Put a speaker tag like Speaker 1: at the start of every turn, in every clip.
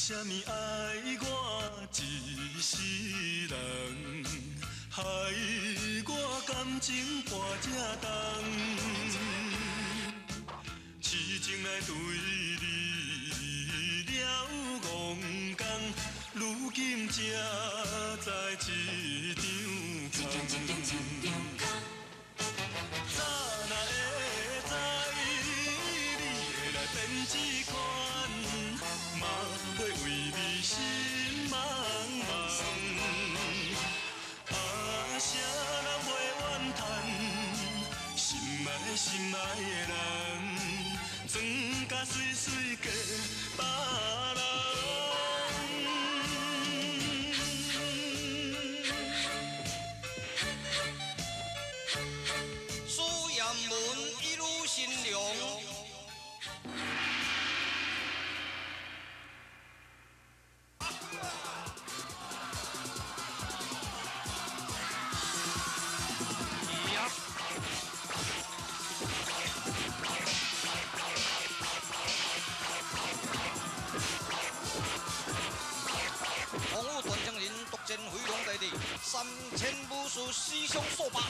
Speaker 1: 啥物爱我一世人，害我感情跋这重，痴情来对你了戆工，如今才知一场空。早若会知你会来变这款，嘛袂为你心茫茫。啊，谁人袂怨叹？心爱心爱的人，装甲媠媠嫁别人。
Speaker 2: 苏艷文一路新娘。洪武断肠人，独见飞龙在地，3000武士死伤数百。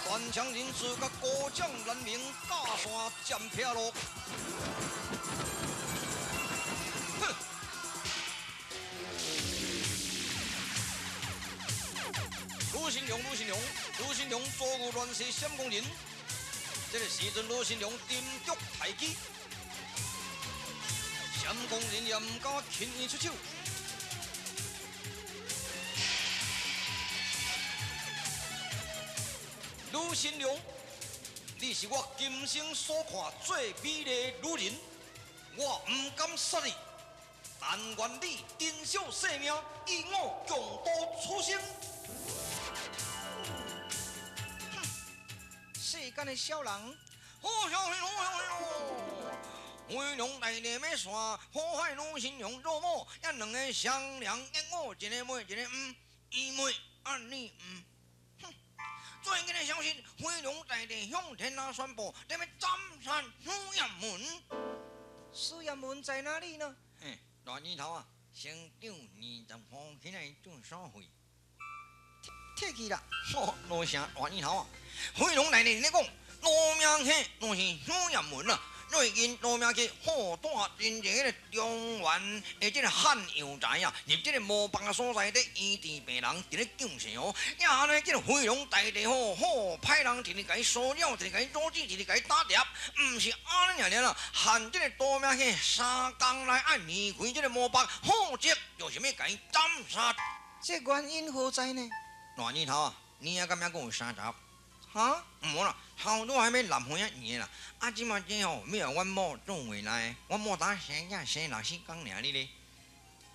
Speaker 2: 断肠人自甲孤掌难鸣，架山斩劈落。哼！卢新良，卢新良，卢新良遭遇乱世闪光人。这个时阵，卢新良沉着待机，闪光人也毋敢轻易出手。卢新良，你是我今生所看最美丽的女人，我毋敢杀你，但愿你珍惜性命，与我共度此生。世间的小人，飞龙大地欲散，苦海卢新良做某，遐两个双良一我，一个妹，一个毋，伊妹啊你毋。哼！最近的消息，飞龙大帝向天下宣布，要斩杀苏艷文。苏艷文在哪里呢？嘿，大年头啊，先涨20块起来做啥费？退去啦！哦，罗城大年头啊，飞龙大帝咧讲，罗明去，拢是苏艷文啊。最近罗明去好带真济迄个中原的这个汉药材啊，入这个无房的所在咧医治病人，伫咧救世哦。呀，按呢，这个飞龙大帝吼，好派人直直共伊骚扰，直直共伊阻止，直直共伊打劫，毋是按呢尔尔啦，限这个罗明去三工内爱离开这个魔北，否则就是欲共伊斩杀。这原因何在呢？大年头啊，你啊敢犹阁有30？哈？毋啦，头拄还欲南园仔圆啦。啊，这马这吼，欲予阮某做回来，阮某当生囝生60工尔，你咧？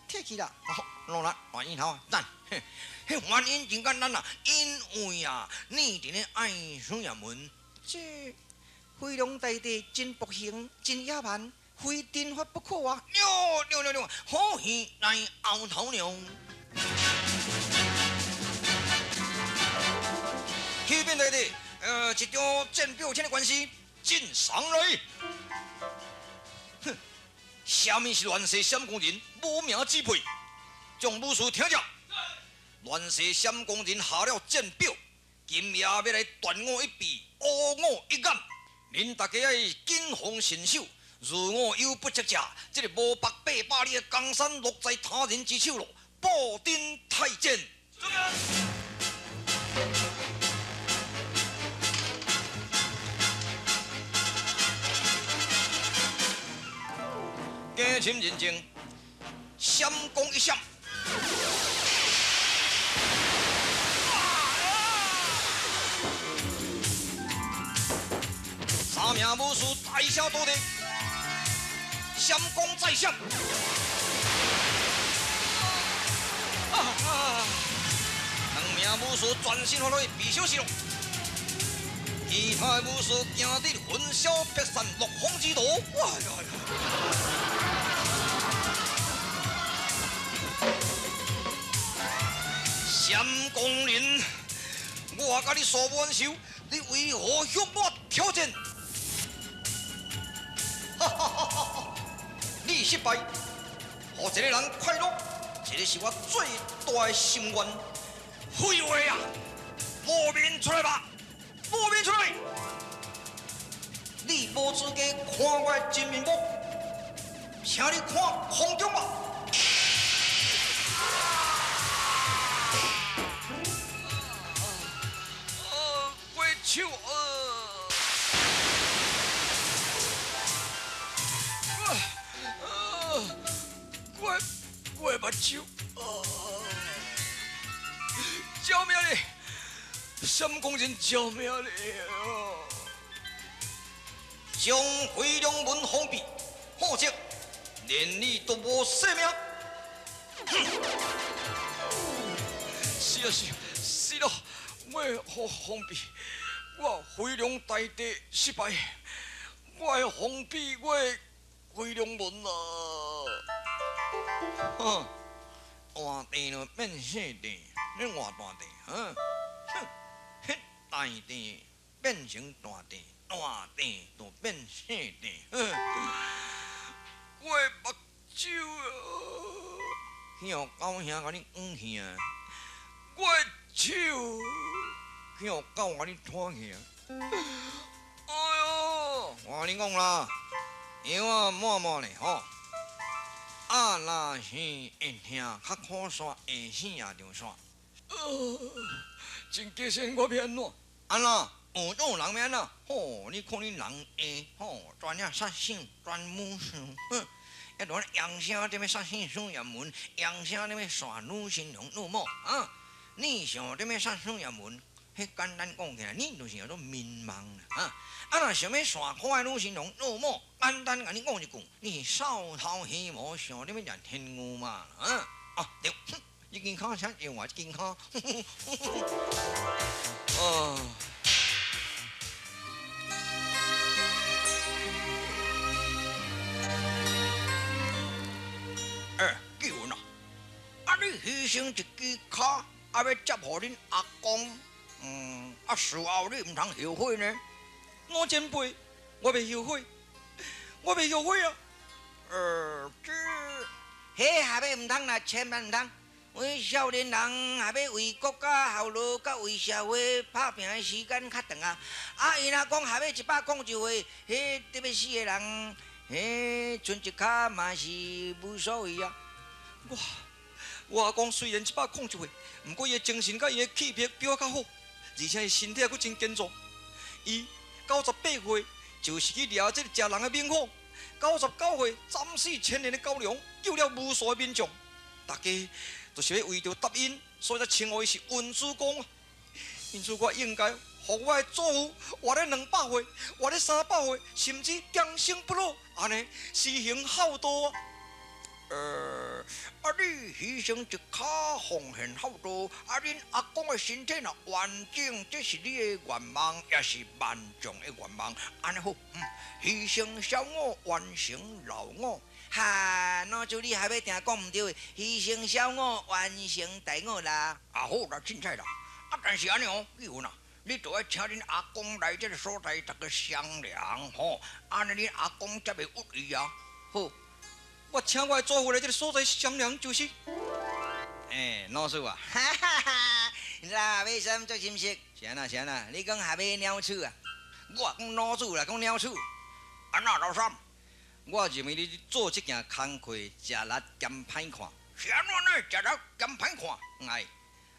Speaker 2: 退去啦！哦，落力大年头啊，赞！嘿，彼原因真简单啦，因为啊，你伫咧爱苏艷文，这飞龙大帝真薄幸，真野蛮，非惩罚不可啊！对对对对，好戏来后头了。启禀大帝，一张战表签的官司，进上来。哼，啥物是乱世闪光人，无名之辈？众武士听着，乱世闪光人下了战表，今夜欲来断我一臂，乌我一眼。恁大家爱谨防慎守，如我有不测者，这个无北800里的江山落在他人之手咯。布阵太监。加深认证，闪光一闪，三名武士大声倒地，闪光再闪，两名武士全身发落去，未小心咯。其他的武士惊得魂消魄散，落荒之徒。哇呀呀！闪光人，我佮你数不完仇，你為何向我挑戰？哈哈哈哈！你失敗，予一個人快樂，這个是我最大的心願。廢話啊！露面出來吧！露面出來！你無資格看我的真面目，請你看空中吧。我的手，我的目睭，救命咧！什工人救命咧！將飛龍門封閉，否則連你都無性命。是啊是啊是咯，我予封閉，我飛龍大帝失敗，我會封閉我的飛龍門啊！哼，大地就變細地，你換大地，哼，哼，彼大地變成大地。大地就變細地，我的目睭啊，去予狗兄共你囥去啊！我的手去予狗共你拖去啊！哎喲，我共你講啦，藥仔滿滿咧吼，啊，若是會疼較苦煞，會死也就煞。真假先我欲按怎？按怎？有做人欲按怎？吼，你看你人下吼，專遐殺想，專母想，哼，抑落揚聲踮咧殺死蘇葉文，揚聲踮咧殺女新娘女某啊！你想踮咧殺蘇葉文？彼簡單講起來，你就是叫做民望啦啊！啊，若想欲殺可愛女新娘女某，簡單共你講一句，你是掃頭希望想踮咧掠天牛嘛啊！啊對，哼，這支跤請借我這支跤。啊！欸，紀文啊，啊你犧牲一支跤，啊欲接予恁阿公，啊事後你毋通後悔呢？
Speaker 3: 老前輩，我袂後悔，我袂後悔啊！
Speaker 2: 這，彼下欲毋通啦，千萬毋通。阮少年人也欲為國家效勞，佮為社會拍拚的時間較長啊！啊，伊若講下欲101歲，彼得欲死的人，彼賰一跤嘛是無所謂啊！
Speaker 3: 我阿公雖然101歲，毋過伊的精神佮伊的氣魄比我較好，而且伊身體猶閣真健壯。伊98歲就是去掠這个食人的猛虎，99歲斬死千年的蛟龍，救了無數的民眾。大家就是欲為著答應，所以才稱呼伊是文主公。因此，我應該予我的祖父活咧200歲，活咧300歲，甚至長生不老，按呢施行孝道啊！
Speaker 2: 啊！你犧牲一跤奉獻孝道，啊！恁阿公的身體若完整，這是你的願望，也是萬眾的願望。按呢好，犧牲小我，完成老我。哈，老祖你還欲定講毋對，犧牲小我，完成大我啦。啊好啦，凊彩啦。啊，但是按呢哦，紀文啊，你著愛請恁阿公來這个所在，逐家商量吼，按呢恁阿公才袂鬱意啊。
Speaker 3: 好。我請我的祖父來這个所在商量，就是。
Speaker 2: 欸，老師啊，哈哈哈！老馬三足心色，是按怎是按怎？你講下尾鳥鼠啊？我講老鼠啦，講鳥鼠。按怎老三？
Speaker 3: 我認為你做這件工課食力兼歹看。
Speaker 2: 是按怎呢？食力兼歹看？
Speaker 3: 哎，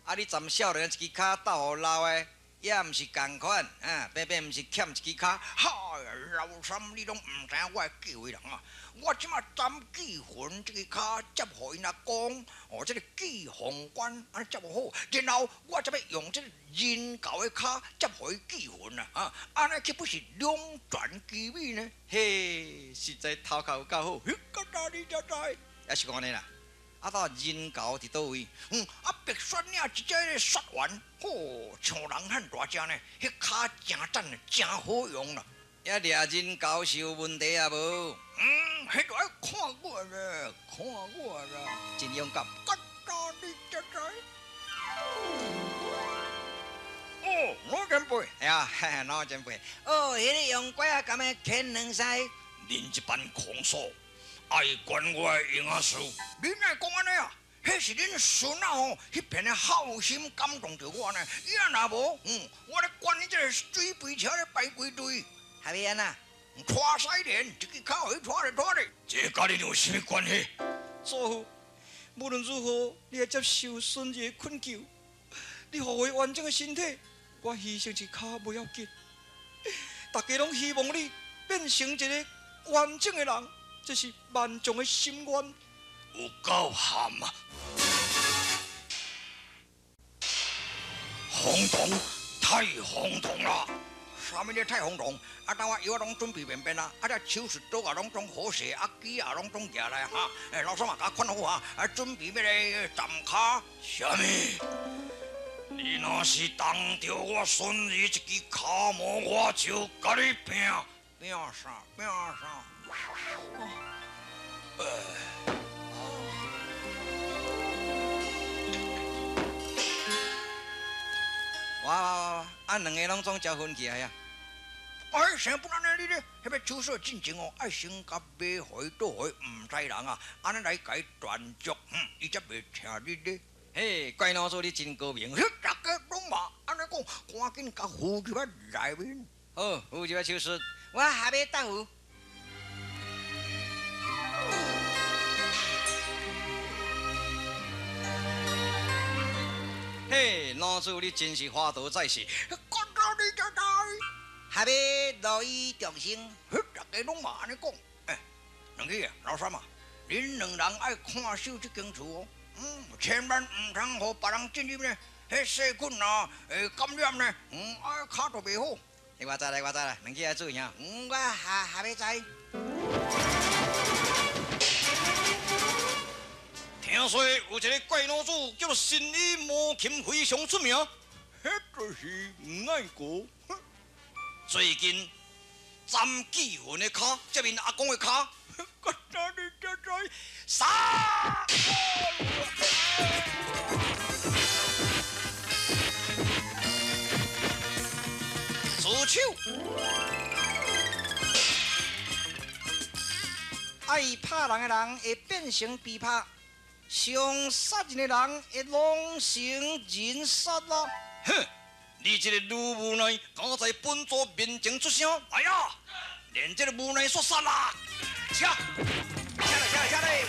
Speaker 3: 啊你站少年一支跤鬥予老的，也毋是仝款啊，白白毋是欠一支跤。
Speaker 2: 哈呀，老三，你攏毋知影我的計劃人啊！我這馬斬紀魂這支跤接予𪜶阿公，哦，這个紀鳳冠按呢接好，然後我才欲用這个人猴的跤接予伊紀魂啊！啊，按呢豈不是兩全其美呢？
Speaker 3: 嘿，實在頭殼有夠好，
Speaker 2: 彼個哪你才知？
Speaker 3: 也是按呢啦。啊，到人猴佇佗位？
Speaker 2: 啊，白雪嶺一隻个雪原，吼，像人漢大隻呢，彼跤誠讚，誠好用啦。
Speaker 3: 遐掠人猴是有問題啊無？
Speaker 2: 彼就愛看我啦，看我啦，
Speaker 3: 真勇敢。
Speaker 2: 干焦你才知。哦，哦，老前辈，哎呀，老前辈。哦，彼个用拐仔敢欲牵两狮？
Speaker 3: 恁这班空手，爱管我的婴仔事？
Speaker 2: 恁爱讲按呢啊？彼是恁孙仔吼，彼片的孝心感动著我呢。伊若无，我咧管你这个水肥车咧排规队，还欲按怎？拖屎链，一支跤予伊拖咧拖咧。
Speaker 3: 这佮恁有啥物关系？祖父，无论如何，你爱接受孙儿的恳求，你予我完整的身体，我牺牲一跤无要紧。大家拢希望你变成一个完整的人，这是万众的心愿。
Speaker 1: 有够譀啊！轰动，太轰动啦！
Speaker 2: 啥物咧太轰动？啊，当我药拢准备便便啊，啊，这手术刀也拢总好势，啊，机也拢总寄来哈。欸，老师嘛，共看好啊，啊，准备欲来斩跤。
Speaker 1: 啥物？你若是动著我孙儿一支跤毛，我就共你拼！
Speaker 2: 拼啥？拼啥？哇哇哇！啊，两个拢总交分起来啊！哎，啥不安呢？你咧，彼个手术进前哦，爱先共马予伊倒予伊，毋知人啊，按呢来共伊断足，伊才袂疼你咧。嘿，怪老祖你真高明，彼大家拢嘛按呢讲，赶紧共扶入来内面。好，扶入来手术，我下欲搭扶。嘿，老祖你真是花佗在世，讲到你就知，下欲乐于众生，彼大家拢嘛按呢讲。欸，两个啊，老三啊，恁两人爱看守这间厝哦，千万毋通予别人进入呢，彼细菌啊，会感染呢，啊，跤就袂好。我知啦，我知啦，两个爱注意啊。我下下欲知。
Speaker 3: 听说有一个怪老祖叫做神医魔琴，非常出名，彼就是吴爱国。最近斩记魂的跤，接𪜶阿公的跤，我知你才知，杀！自手。
Speaker 2: 爱拍人的人会变成被拍，常杀人的人会弄成人杀啦。
Speaker 3: 哼！你这个女无奈，敢在本座面前出声？来呀！连这个无奈煞杀啦！车，
Speaker 2: 车来车来车来！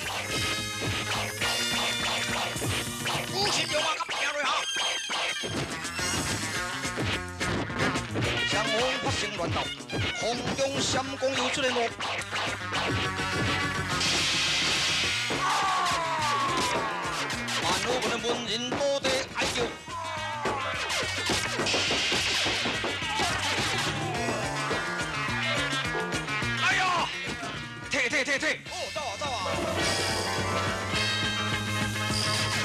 Speaker 2: 古神龙啊，佮拼落哈！
Speaker 3: 双方发生乱斗，空中闪光又出现咯。万好文的文人倒地哀叫。哎呀！退退退退！
Speaker 2: 哦，走啊走啊！
Speaker 3: 哼！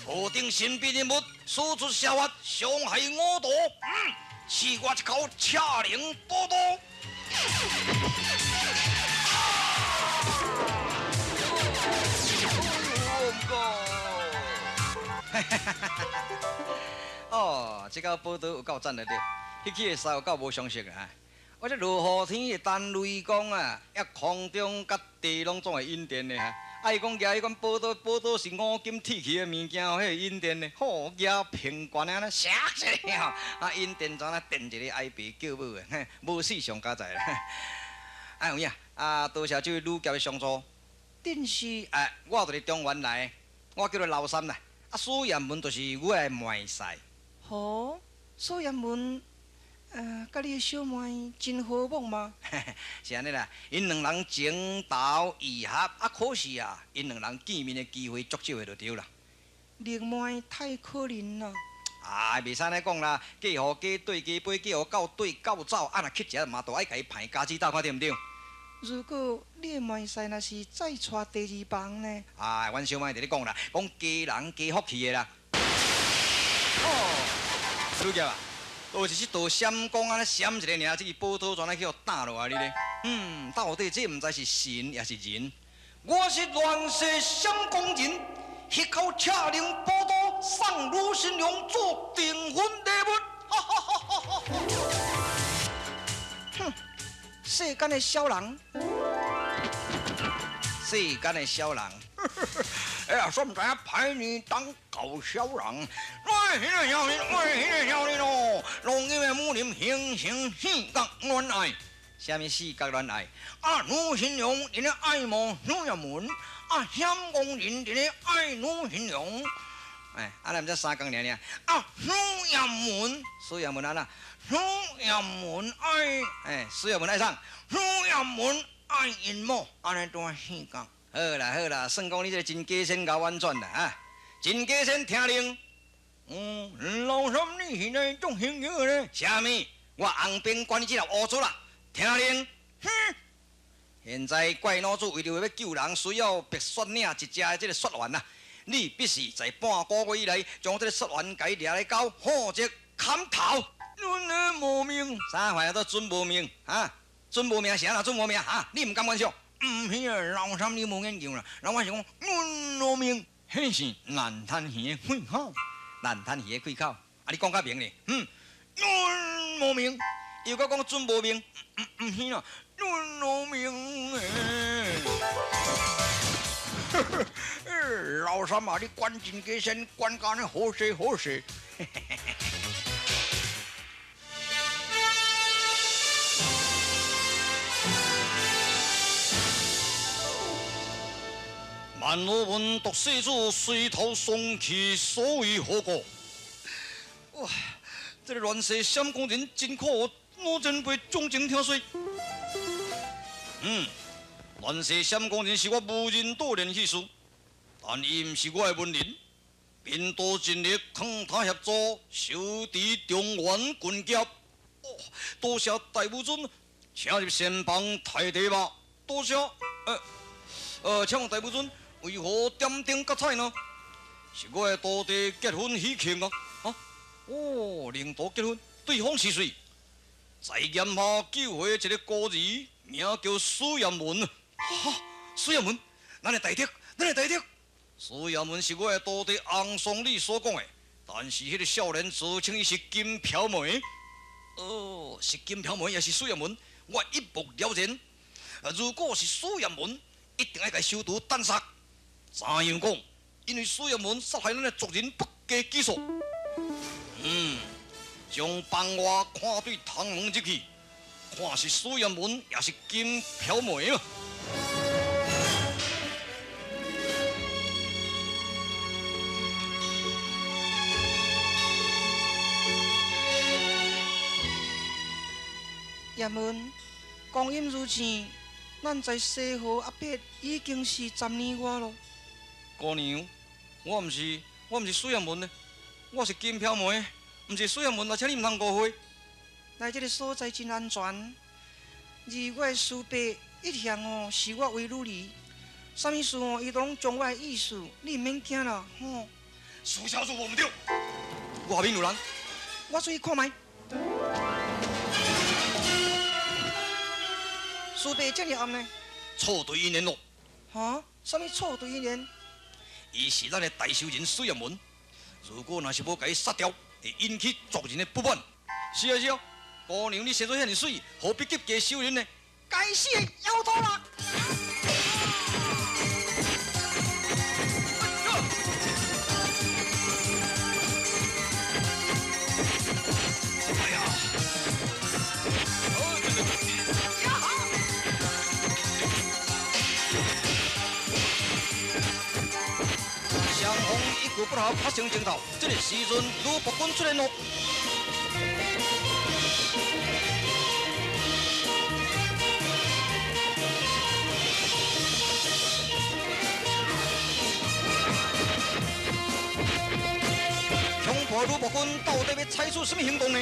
Speaker 3: 头顶神秘人物使出邪法，伤害五毒。赐我一口赤灵宝刀。
Speaker 2: 哦，这个宝刀有够赞的对，彼起的狮有够无常识啊！我这落雨天会弹雷公啊，抑空中佮地拢总会引电的哈。啊，伊讲举彼款宝刀，宝刀是五金铁器的物件哦，彼会引电的，吼，举平悬的按呢，闪一下吼，啊，引电怎啊电一个哀爸叫母的，嘿，无死上佳哉啦。啊，有影啊，多谢这位女侠的相助。电视哎，我就是中原来的，我叫做老三啦。啊，苏彦文就是我的妹婿。
Speaker 4: 好，苏彦文，佮你的小妹真和睦吗？
Speaker 2: 是按呢啦，𪜶两人情投意合，啊，可是啊，𪜶两人见面的机会足少的就对啦。
Speaker 4: 绿妹太可怜啦。
Speaker 2: 啊，袂使按呢讲啦，嫁予鸡对鸡飞，嫁予狗对狗走，啊，若乞食嘛，都爱共伊排家子斗，看对毋对？
Speaker 4: 如果你的妹婿若是再娶第二房呢？
Speaker 2: 啊，阮小妹伫咧讲啦，讲家人加福气的啦。哦，女侠啊，就是这道闪光按呢闪一下尔，这支宝刀全来去予打落来你咧。到底这毋知是神抑是人？
Speaker 3: 我是乱世闪光人，彼口赤灵宝刀送女新娘做订婚礼物。
Speaker 4: 世间的小人。
Speaker 2: 世间的小人，哎呀，煞毋知影派你当搞小人。我彼个少年，我彼个少年哦，如今的武林形成四角恋爱，啥物四角恋爱？啊，女新娘伫咧爱慕女叶文，啊，闪光人伫咧爱女新娘。哎，啊，咱毋才三工尔尔。啊，女叶文，苏叶文安怎？女叶文爱，哎，苏叶文爱啥？女叶文爱𪜶某，按呢拄仔四角。
Speaker 3: 好啦好啦，算讲你这个真假仙𠢕婉转啦啊！真假仙听令。
Speaker 2: 老三你是来做兴趣的呢？
Speaker 3: 啥物？我红兵管你这条乌卒啦！听令。
Speaker 2: 哼！
Speaker 3: 现在怪老子为著要救人，需要白雪岭一只的这个雪丸啊！你必须在半个月以内将这个雪丸共伊掠来交，否则砍头。
Speaker 2: 阮的无命。
Speaker 3: 啥话都准无命啊？准无命是按怎准无命啊？你毋甘愿相？
Speaker 2: 毋是啊，老三你无研究啦。老我是讲，阮无命，彼是烂摊鱼的开口，
Speaker 3: 烂摊鱼的开口。啊，你讲较明咧。
Speaker 2: 阮无命，
Speaker 3: 又阁讲准无命。
Speaker 2: 毋是啦，阮无命欸。老三啊，你管真加深，管甲呢好势好势。
Speaker 3: 万罗文毒世子随头送去，所为何故？哇，这个乱世闪光人真可恶，我真被众情听说。乱世闪光人是我无人岛联系师，但伊毋是我的门人，便多尽力抗他协助，修持中原军业。哦，多谢大武尊，请入仙房抬茶吧。多谢。请问大武尊，为何点灯结彩呢？是我的徒弟结婚喜庆啊！啊，哦，灵徒结婚，对方是谁？在岩下救回一个孤儿，名叫苏彦文。哈，苏彦文，咱的大德，咱的大德。苏彦文是我的徒弟洪松礼所讲的，但是彼个少年自称伊是金飘梅。哦，是金飘梅，也是苏彦文，我一目了然。如果是苏彦文，一定爱共收徒斩杀。怎样讲？因为苏彦文杀害咱的族人不计其数。将房外看对唐门入去，看是苏彦文，也是金飘梅嘛。
Speaker 4: 叶问，光阴如箭，咱在西河阿伯已经是10年外咯。
Speaker 3: 姑娘，我毋是苏彦文呢，我是金飘梅，毋是苏彦文，请你毋通误会。
Speaker 4: 来这个所在真安全，而我的师伯一向哦视我为女儿，啥物事哦伊都拢将我的意思，你毋免惊啦，吼。
Speaker 3: 苏小姐，我毋对，外面有人，
Speaker 4: 我出去看觅。师伯这么暗呢？
Speaker 3: 错对姻缘咯。
Speaker 4: 哈？啥物错对姻缘？
Speaker 3: 伊是咱的大仇人苏彦文，如果若是无共伊杀掉，会引起族人的不满。是啊是啊，姑娘你生做遐尔媠，何必急嫁仇人呢？
Speaker 4: 该死的妖头啦！
Speaker 3: 不合发生争斗，这个时阵吕伯君出现咯。强迫吕伯君到底欲采取什么行动呢？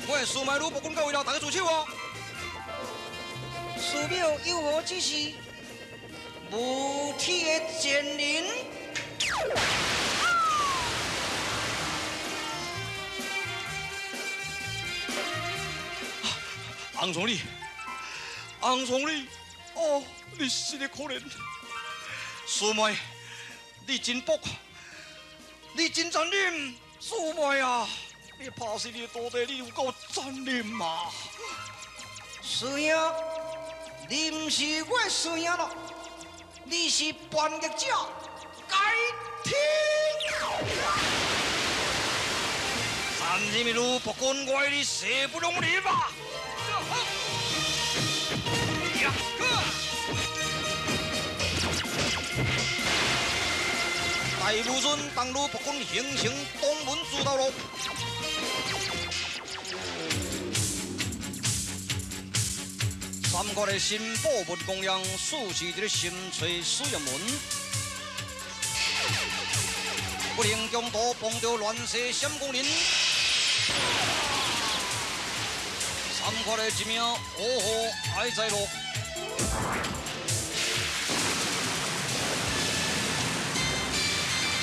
Speaker 3: 我的师妹吕伯君到位了，大家住手哦。
Speaker 4: 师表有何指示？无体的贱人！
Speaker 3: 洪崇礼，洪崇礼，哦，你实在可怜。師妹，你真搏，你真殘忍，師妹啊！你拍死你的徒弟，你有夠殘忍嗎？
Speaker 4: 師兄，你毋是我的師兄咯，你是叛逆者，該聽。
Speaker 3: 残忍的女僕軍，我愛你勢不兩立啊！大武尊当女僕軍形成東門主道路。三國的新寶文公樣，四是佇咧心揣水門，不能中途碰著亂世閃光人。三國的一名呵呵愛在樂，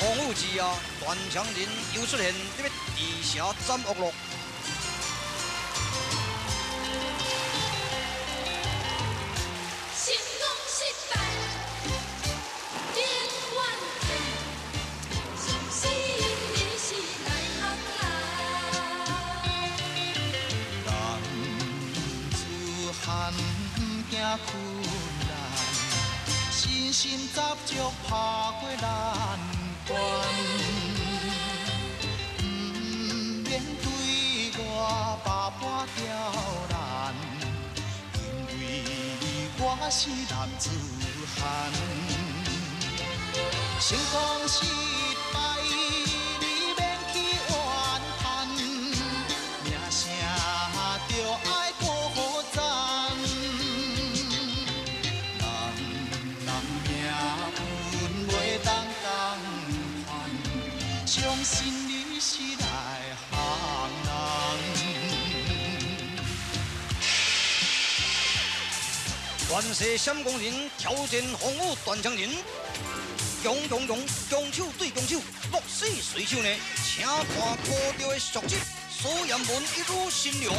Speaker 3: 風雨之夜，斷腸人又出現，欲地蛇斬惡路。
Speaker 1: 困難，身心十足拍過難關，毋免對我百般刁難，因為我是男子漢。成功失敗，你免去怨嘆，名聲著愛顧讚。相信你是內行人。
Speaker 3: 亂世閃光人挑戰風雨斷腸人，強強強，強手對強手，鹿死誰手呢？請看高調的續集，蘇炎文一女新娘。